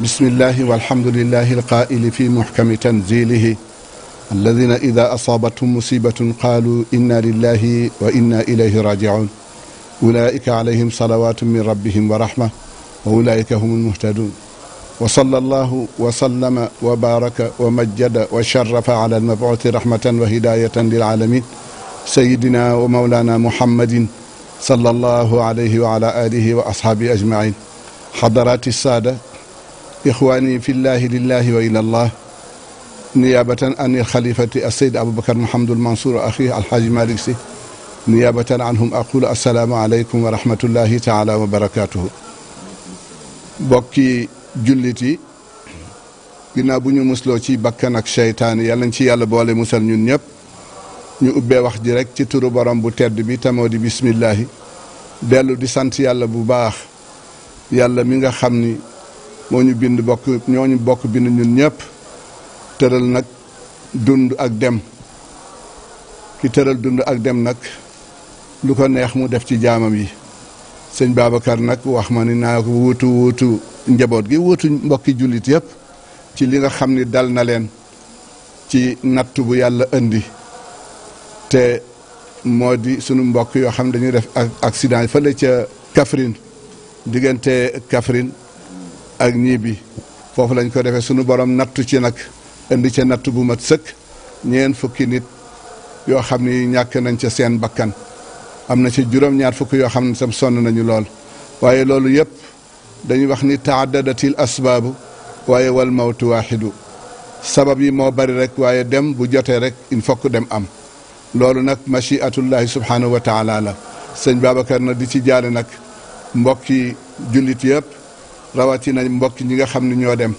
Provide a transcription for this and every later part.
بسم الله والحمد لله القائل في محكم تنزيله الذين إذا أصابتهم مصيبة قالوا إنا لله وإنا إليه راجعون أولئك عليهم صلوات من ربهم ورحمة وأولئك هم المهتدون وصلى الله وسلم وبارك ومجد وشرف على المبعوث رحمة وهداية للعالمين سيدنا ومولانا محمد صلى الله عليه وعلى آله وأصحابه أجمعين. حضرات السادة إخواني في الله لله وإلى الله، نيابة عن الخليفة السيد أبو بكر محمد المنصور أخيه الحاج مالك سي، نيابة عنهم أقول السلام عليكم ورحمة الله تعالى وبركاته. bokki jullit yi ginnaaw bu ñu musloo ci bakkan ak seytaan yàlla nañ ci yàlla boole musal ñun ñëpp, ñu ubbee wax ji rek ci turu borom bu tedd bi tamoo di bismillahi, dellu di sant yàlla bu baax, yàlla mi nga xam ni moo ñu bind bokk ñooñu bokk bind ñun ñëpp, tëral nag dund ak dem. ki tëral dund ak dem nag lu ko neex mu def ci jaamam yi. sëñ Babacar nag wax ma ni naa ko wuutu njaboot gi, wuutu mbokki jullit yëpp ci li nga xam ni dal na leen ci natt bu yàlla indi, te moo di sunu mbokk yoo xam dañuy def accident fële ca Kaffrine, diggante Kaffrine ak Ñibi, foofu lañ ko defee sunu borom nattu ci nag indi ca natt bu mat sëkk, ñeen fukki nit yoo xam ni ñàkk nañ ca seen bakkan, am na ci juróom-ñaar fukk yoo xam ne sam sonn nañu lool. waaye loolu yëpp dañuy wax ni taaddadatil asbaabu waaye wal mawtu waaxidu, sabab yi moo bari rek waaye dem bu jotee rek il faut que dem am. loolu nag machiatullahi subhanahu wa taala la. sëñ Babacar na di ci jaale nag mbokki jullit yëpp, rawatina mbokki ñi nga xam ne ñoo dem,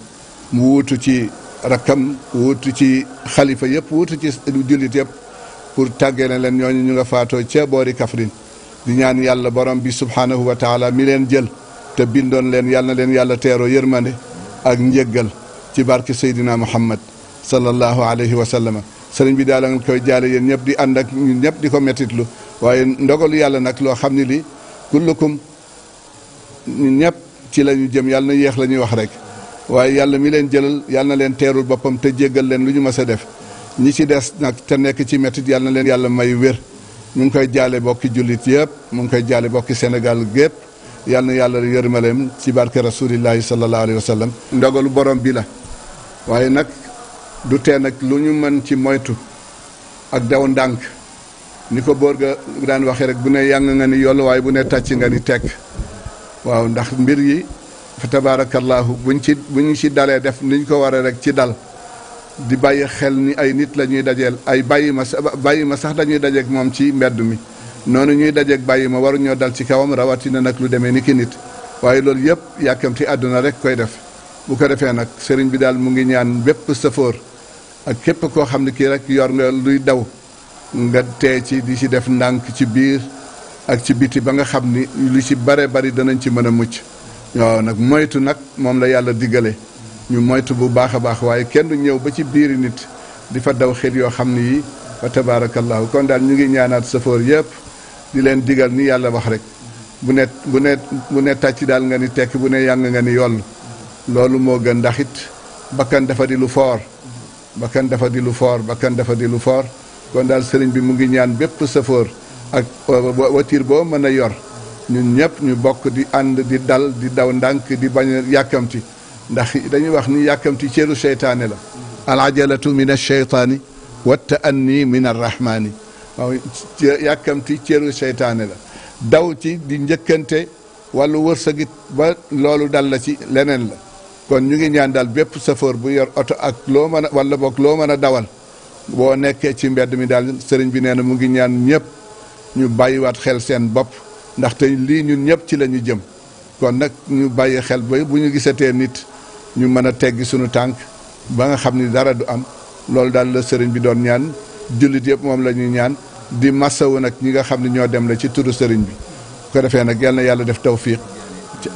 mu wuutu ci rakkam, wuutu ci xalifa yëpp, wuutu ci jullit yëpp, pour tàggale leen ñooñu ñu nga faatoo ca boori Kaffrine. di ñaan yàlla borom bi subhanahu wa taala mi leen jël te bindoon leen, yàlla na leen yàlla teeroo yërmande ak njéggal ci barke Seydina Muhammad sallallahu alayhi wa sallam. sëriñ bi daal nga koy jaale yéen ñëpp, di ànd ak ñun ñëpp di ko mettitlu, waaye ndogalu yàlla nag loo xam ne li kullukum ñun ñëpp ci la ñu jëm, yàlla na yéex la ñuy wax rek, waaye yàlla mi leen jëlal yàlla na leen teerul boppam te jéggal leen lu ñu mës a def. ñi ci des nag te nekk ci mettit yàlla na leen yàlla may wér. ñu ngi koy jaale bokki jullit yëpp, mu ngi koy jaale bokki Sénégal gépp, yàlla na yàlla yërmaleem ci barke rasulillahi sallallahu alayhi wa sallam. ndogalu borom bi la, waaye nag du tee nag lu ñu mën ci moytu ak daw ndànk, ni ko boor ga daan waxee rek, bu ne yàng nga ni yoll, waaye bu ne tàcc nga ni tekk. waaw, ndax mbir yi fa tabarakallahu buñ ci dalee def niñ ko waree rek ci dal, di bàyyi xel ni ay nit la ñuy dajeel, ay bàyyi ma sax dañuy dajeeg moom ci mbedd mi, noonu ñuy dajeeg bàyyi ma waruñoo dal ci kawam, rawatina nag lu demee ni ki nit. waaye loolu yëpp yàkkamti àdduna rek koy def. bu ko defee nag sëriñ bi daal mu ngi ñaan bépp safoor ak képp koo xam ne kii rek yor nga luy daw, nga tee ci di ci def ndànk ci biir ak ci biti, ba nga xam ni lu ci bare bari danañ ci mën a mucc. waaw, nag moytu nag moom la yàlla diggale, ñu moytu bu baax a baax, waaye kenn du ñëw ba ci biiri nit di fa daw xel yoo xam ni yi fa tabarakallahu. kon daal ñu ngi ñaanaat safoor yëpp di leen digal ni yàlla wax rek, bu ne tàcc daal nga ni tekk, bu ne yàng nga ni yoll. loolu moo gën, ndax it bakkan dafa di lu foor, bakkan dafa di lu foor, bakkan dafa di lu foor. kon daal sëriñ bi mu ngi ñaan bépp safoor ak watiir boo mën a yor, ñun ñëpp ñu bokk di ànd di dal, di daw ndànk, di bañ a yàkkamti, ndax dañuy wax ni yàkkamti ceeru seytaane la. al ajalatu min alcheytaani wa taanni min arrahmaani. waaw, yàkkamti ceeru seytaane la, daw ci di njëkkante wàllu wërsëgit ba loolu dal la ci leneen la. kon ñu ngi ñaan daal bépp safoor bu yor oto ak loo mën a wala boog loo mën a dawal, boo nekkee ci mbedd mi daal sëriñ bi nee na mu ngi ñaan ñëpp ñu bàyyiwaat xel seen bopp, ndaxte lii ñun ñëpp ci la ñu jëm. kon nag ñu bàyyi xel ba bu ñu gisatee nit ñu mën a teggi suñu tànk ba nga xam ni dara du am. loolu daal la sëriñ bi doon ñaan, jullit yëpp moom la ñuy ñaan, di masawu nag ñi nga xam ne ñoo dem la ci turu sëriñ bi. ko defee nag yal na yàlla def tawfiq.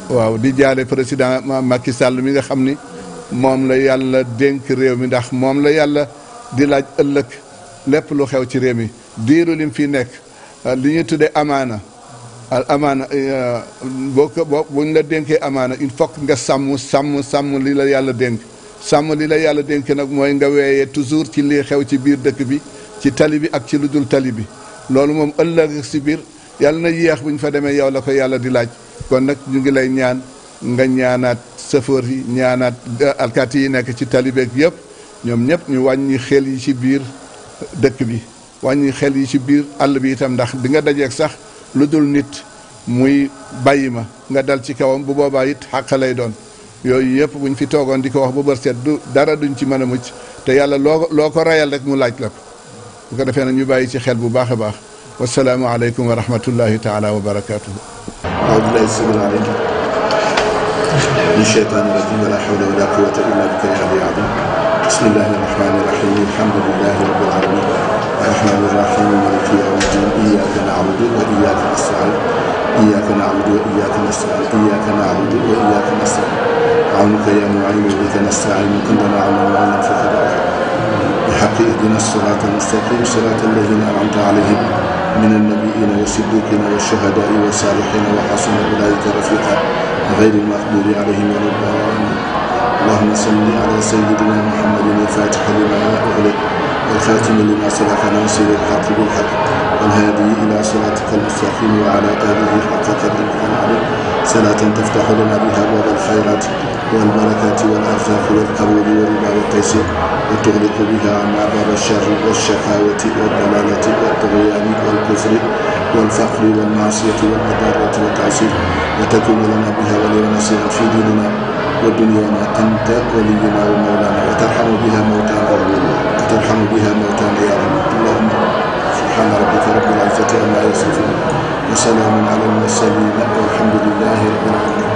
waaw, di jaale président Macky Sall mi nga xam ni moom la yàlla dénk réew mi, ndax moom la yàlla di laaj ëllëg lépp lu xew ci réew mi diiru lim fi nekk. li ñuy tuddee amaana al amaana buñ la dénkee amaana il faut que nga sàmm li la yàlla dénk sàmm li la yàlla dénk nag mooy nga weeyee toujours ci lii xew ci biir dëkk bi ci tali bi ak ci lu dul tali bi loolu moom ëllëg si biir yàlla na yéex bu ñu fa demee yow la ko yàlla di laaj kon nag ñu ngi lay ñaan nga ñaanaat chauffeur yi ñaanaat alkaati yi nekk ci tali beeg yëpp ñoom ñëpp ñu wàññi xel yi ci biir dëkk bi wàññi xel yi ci biir àll bi itam ndax di nga dajeeg sax lu dul nit muy bàyyi ma nga dal ci kawam bu boobaa it xàq lay doon yooyu yëpp buñ fi toogoon di ko wax ba bër seet du dara duñ ci mën a mucc te yàlla loo ko rayal rek mu laaj la ko bu ko defee nag ñu bàyyi ci xel bu baax a baax wasalaamu aleykum wa rahmatullahi taala wa barakatuhu aoudubillahi samil alim min sheytaani rajim wala hawla wala quwata illa bika ya ali azim bismillahi rahmani rahim alhamdulillahi rabbil alamin arrahmani rahim maliki yawmi ddin iyyaka na'budu wa iyyaka nasta'in iyyaka na'budu wa iyyaka nasta'in iyyaka na'budu wa iyyaka nasta'in a'unuka ya mu'in bika nasta'in innana 'ala al-mu'minin fi khayr بحق اهدنا الصراط المستقيم صراط الذين أنعمت عليهم من النبيين والصديقين والشهداء والصالحين وحسن أولئك رفيقا غير المغضوب عليهم ولا الضالين اللهم صل على سيدنا محمد الفاتح لما أغلق والخاتم لما سبق ناصر الحق بالحق والهادي إلى صراطك المستقيم وعلى آله حق قدره العظيم صلاة تفتح لنا بها باب الخيرات والبركات والأرزاق والقبول والرضا والتيسير وتغلق بها عنا باب الشر والشقاوة والضلالة والطغيان والكفر والفقر والمعصية والمضرة والتعسير وتكون لنا بها وليا نصيرا في ديننا ودنيانا أنت ولينا ومولانا وترحم بها موتانا يا رب اللهم سبحان ربك رب العزة عما يصفون وسلام على المرسلين والحمد لله رب العالمين.